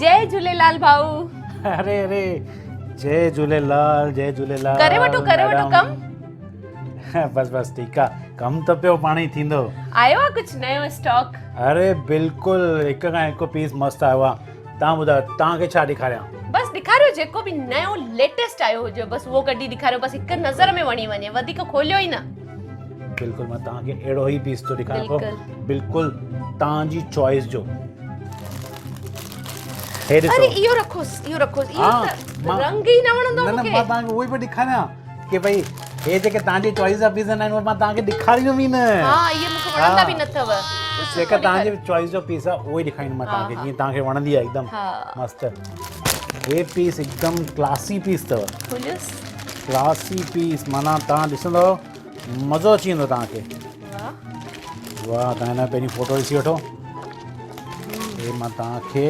جئي جهوليلال ڀائو. اري اري جئي جهوليلال جئي جهوليلال. ڪري وٺو ڪري وٺو ڪم. بس بس ٺيڪ آ ڪم ته پيو پاڻ ئي ٿيندو. آيو آ ڪجهه نيو اسٽاڪ؟ اري بلڪل هڪ کان هڪ پيس مست آيو آ. تان ٻڌايو تان کي ڇا ڏيکاريان؟ بس ڏيکاريو جيڪو به نيو ليٽيسٽ آيو هجي بس اهو ڪڍي ڏيکاريو بس هڪ نظر ۾ وڻي وڃي وڌيڪ کوليو ئي نه. بلڪل مان توهان کي اهڙو ئي پيس ٿو ڏيکاريان پيو بلڪل توهان جي چوائس جو. هي ڏسو. اري اهو رکوس اهو رکوس اهو ته رنگ ئي نه وڻندو مون کي. نه نه مان توهان کي اهو ئي پيو ڏيکاريان ڪي ڀئي هي جيڪي توهان جي چوائس جا پيس آهن اهي مان توهان کي ڏيکاريندم ئي نه. ها اهي مون کي وڻندا به نه اٿو. جيڪا توهان جي چوائس جو پيس آهي اهو ئي ڏيکاريندم مان توهان کي جيئن توهان کي وڻندي آهي هڪدم مست. هي پيس هڪدم ڪلاسي پيس اٿو. کوليوس. ڪلاسي پيس معنيٰ توهان ڏسندو مزو اچي ويندو توهان کي. واهه توهان هن جو پهرين فوٽو ڏسي وٺو. هي مان توهان کي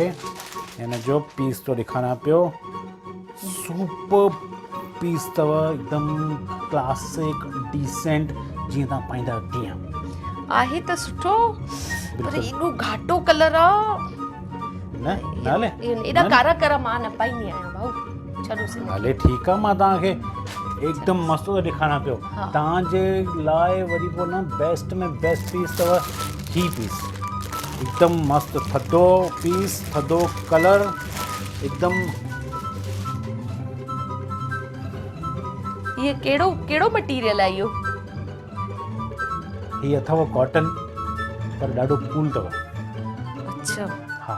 هن جو پيس ٿو ڏيکاريان پيو. سپر پيس اٿو هڪدم ڪلاسڪ ڊيسنٽ جيئن توهان پائيندا آهيو تيئن. آهي ته سٺو پر ايڏو گهاٽو ڪلر آ. نه نه هلي. ايڏا ڪارا ڪارا مان نه پائيندي آهيان ڀائو. ڇڏوس هن کي. هلي ٺيڪ آ مان توهان کي هڪدم مست ٿو ڏيکاريان پيو. توهان جي لاء وري پوء نه بيسٽ ۾ بيسٽ پيس اٿو هي پيس. هڪدم مست ٿڌو پيس ٿڌو ڪلر هڪدم. هي ڪهڙو ڪهڙو مٽيريل آهي اهو؟ هي اٿو ڪاٽن پر ڏاڍو ڪول اٿو. اڇا. ها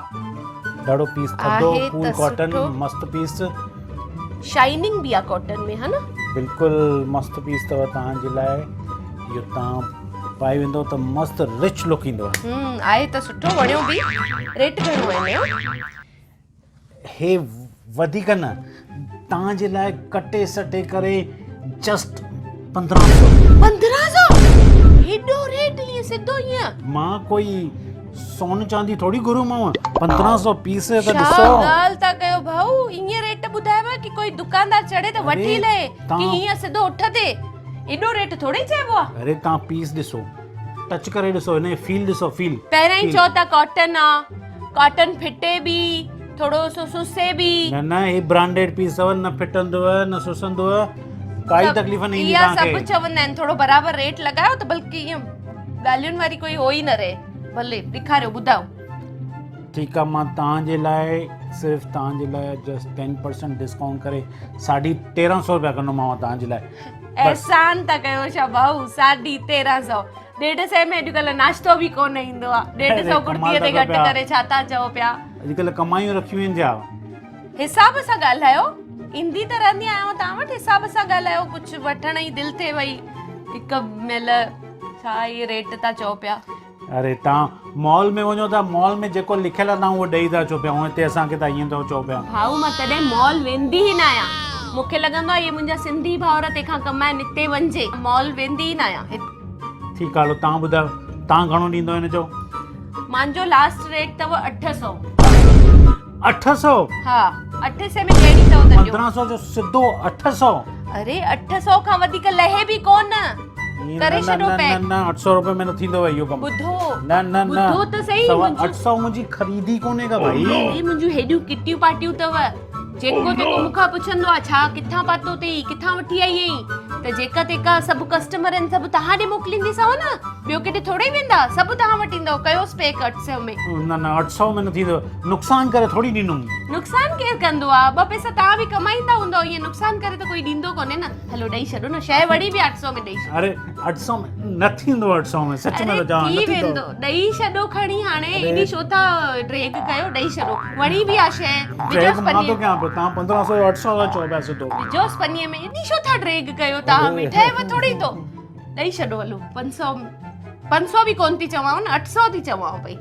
ڏاڍو پيس ٿڌو ڪول ڪاٽن مست پيس. شائننگ به آ ڪاٽن ۾ ها نه. بلڪل مست پيس اٿو توهان جي لاء اهو توهان پائي ويندو ته مست رچ لڪ ايندو. هم آهي ته سٺو وڻيو به. ريٽ گهڻو آهي هن جو؟ هي وڌيڪ نه توهان جي لاء ڪٽي سٽي ڪري جسٽ 1500. 1500 هيڏو ريٽ ائين سڌو ائين. مان ڪوئي سون چاندي ٿوري گهريومانو 1500 پيس ته ڏسو. ڇا ڳالهه ٿا ڪيو ڀائو ائين ريٽ ٻڌايو ڪي ڪوئي دڪاندار چڙهي ته وٺي لهي ڪي هيئن سڌو اٺ تي ايڏو ريٽ ٿوري چئبو آ. اري توهان پيس ڏسو ٽچ ڪري ڏسو هن جي فيل ڏسو فيل. پهريان ئي چئو ٿا ڪاٽن آ. ڪاٽن ڦٽي به ٿورو سو سسي به. نه نه هي برانڊيڊ پيس اٿو نه ڦٽندو نه سسندو ڪائي تڪليف نه ايندي توهان کي. اها سڀ چوندا آهن ٿورو برابر ريٽ لڳايو ته بلڪه ائين ڳالهين واري ڪوئي هو ئي نه رهي ڀلي ڏيکاريو ٻڌايو. ٺيڪ آ مان توهان جي لاء صرف توهان جي لاء جسٽ 10% ڊسڪائونٽ ڪري ساڍي 1300 رپيا ڪندومانو توهان جي لاء. احسان ٿا ڪيو ڇا ڀائو ساڍي 1300. ڏيڍ سئي ۾ اڄڪلهه ناشتو به ڪونه ايندو آ. ڏيڍ سئو ڪرتيء تي گهٽ ڪري ڇا ٿا چئو پيا. اڄڪلهه ڪمايون رکيون آهن ڇا. حساب سان ڳالهايو. ايندي ته رهندي آهيان توهان وٽ حساب سان ڳالهايو ڪجهه وٺڻ جي دل ٿئي وئي هڪ مهل ڇا اهي ريٽ ٿا چئو پيا. اري توهان مال ۾ وڃو ٿا مال ۾ جيڪو لکيل آهي توهان اهو ڏئي ٿا اچو پيا هونئن هتي اسان کي ٿا ائين ٿا چئو پيا. ڀائو مان تڏهن مال ويندي ئي نه آهيان مون کي لڳندو آهي اهي منهنجا سنڌي ڀائر تنهن کان ڪمائن هتي وڃجي مال ويندي ئي نه آهيان. ٺيڪ آ هلو توهان ٻڌايو توهان گهڻو ڏيندو هن جو. مانجو لاسٽ ريٽ اٿو 800. 800؟ ها 800 ۾ ڏيڻي اٿو ته ڏيو. 1500 جو سڌو 800. اري 800 کان وڌيڪ لهي به ڪونه. ڪري ڇڏو پيڪ. نه نه 800 روپئي ۾ نه ٿيندو اهو ڪم. ٻڌو. نه نه نه. ٻڌو ته صحيح. سوا 800 منهنجي خريدي ڪونهي ڪا ڀائي. اري منهنجون هيڏيون ڪٽيون پاٽيون اٿو. جيڪو تيڪو مون کان پڇندو آ ڇا ڪٿان پاتو اٿئي ڪٿان وٺي آئي آهين ته جيڪا تيڪا سڀ ڪسٽمر آهن سڀ توهان ڏي موڪلينديسانو نه ٻيو ڪيڏي ٿوري ويندا سڀ توهان وٽ ايندو ڪيوس پيڪ 800 ۾. نه نه 800 ۾ نه ٿيندو نقصان ڪري ٿوري ڏيندم. نقصان ڪير ڪندو آ ٻه پئسا توهان به ڪمائيندا هوندؤ ائين نقصان ڪري ته ڪوئي ڏيندو ڪونهي نه. هلو ڏئي ڇڏو نه شيء وڙي به 800 ۾ ڏئي ڇڏو. اري 800 ۾ نه ٿيندو 800 ۾ سچ ۾ ٿو چوان نه ٿي ويندو ڏئي ڇڏو کڻي هاڻي ايڏي ڇو ٿا ڊريگ ڪيو ڏئي ڇڏو وڻي به آ شيء وجهوس پني مان ٿو ڪيان پيو تان 1500 جو 800 ٿا چئو پيا سڌو وجهوس پني ۾ ايڏي ڇو ٿا ڊريگ ڪيو تان ۾ ٺهيو ٿوري ٿو ڏئي ڇڏو هلو 500 500 به ڪون ٿي چوانو نه 800 ٿي چوانو پئي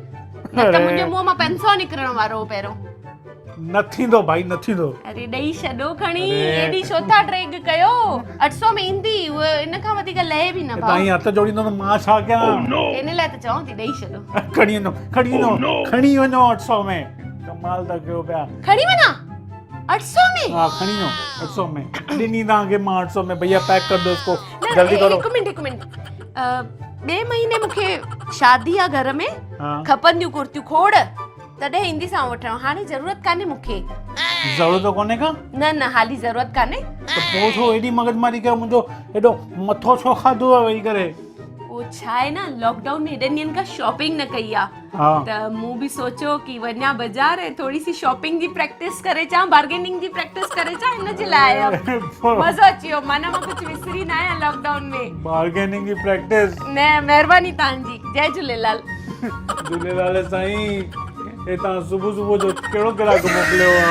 نه ته منهنجي منهن مان 500 نڪرڻ وارو هو پهريون نه ٿيندو ڀائي نه ٿيندو. اري ڏئي ڇڏو کڻي ايڏي ڇو ٿا ڊريگ ڪيو 800 ۾ ايندي هوء ان کان وڌيڪ لهي به نه ڀاء. تائين هٿ جوڙيندو ته مان ڇا ڪيان. ان لاء ته چوان ٿي ڏئي ڇڏو. کڻي وڃو کڻي وڃو کڻي وڃو 800 ۾ ڪمال ٿا ڪيو پيا. کڻي وڃان 800 ۾. ها کڻي وڃو 800 ۾ ڏني توهان کي مان 800 ۾ ڀيا پيڪ ڪر دو اسڪو جلدي ڪرو. هڪ منٽ هڪ منٽ ٻئي مهيني مون کي شادي آ گهر ۾ کپنديون ڪرتيون کوڙ. تڏهن اينديسانو وٺڻ، هاڻي ضرورت ڪانهي مون کي. ضرورت ڪونهي ڪا؟ نه نه حالي ضرورت ڪانهي. ته پوء ڇو ايڏي مغز ماري ڪيو منهنجو ايڏو مٿو ڇو کاڌو آ ويهي ڪري. پوء ڇا آهي نه لاڪ ڊائون ۾ هيڏن ڏينهن کان شاپنگ نه ڪئي آ ته مون به سوچيو ڪي وڃان بازار ۽ ٿوري سي شاپنگ جي پريڪٽس ڪري اچان بارگيننگ جي پريڪٽس ڪري اچان ان جي لاء آيم. مزو اچي ويو معنيٰ مان ڪجهه وسري نه آهيان لاڪ ڊائون ۾. بارگيننگ جي پريڪٽس. نه مهرباني توهان جي جئي جهوليلال. جهوليلال سائين هي توهان صبح صبح جو ڪهڙو گراهڪ موڪليو آ.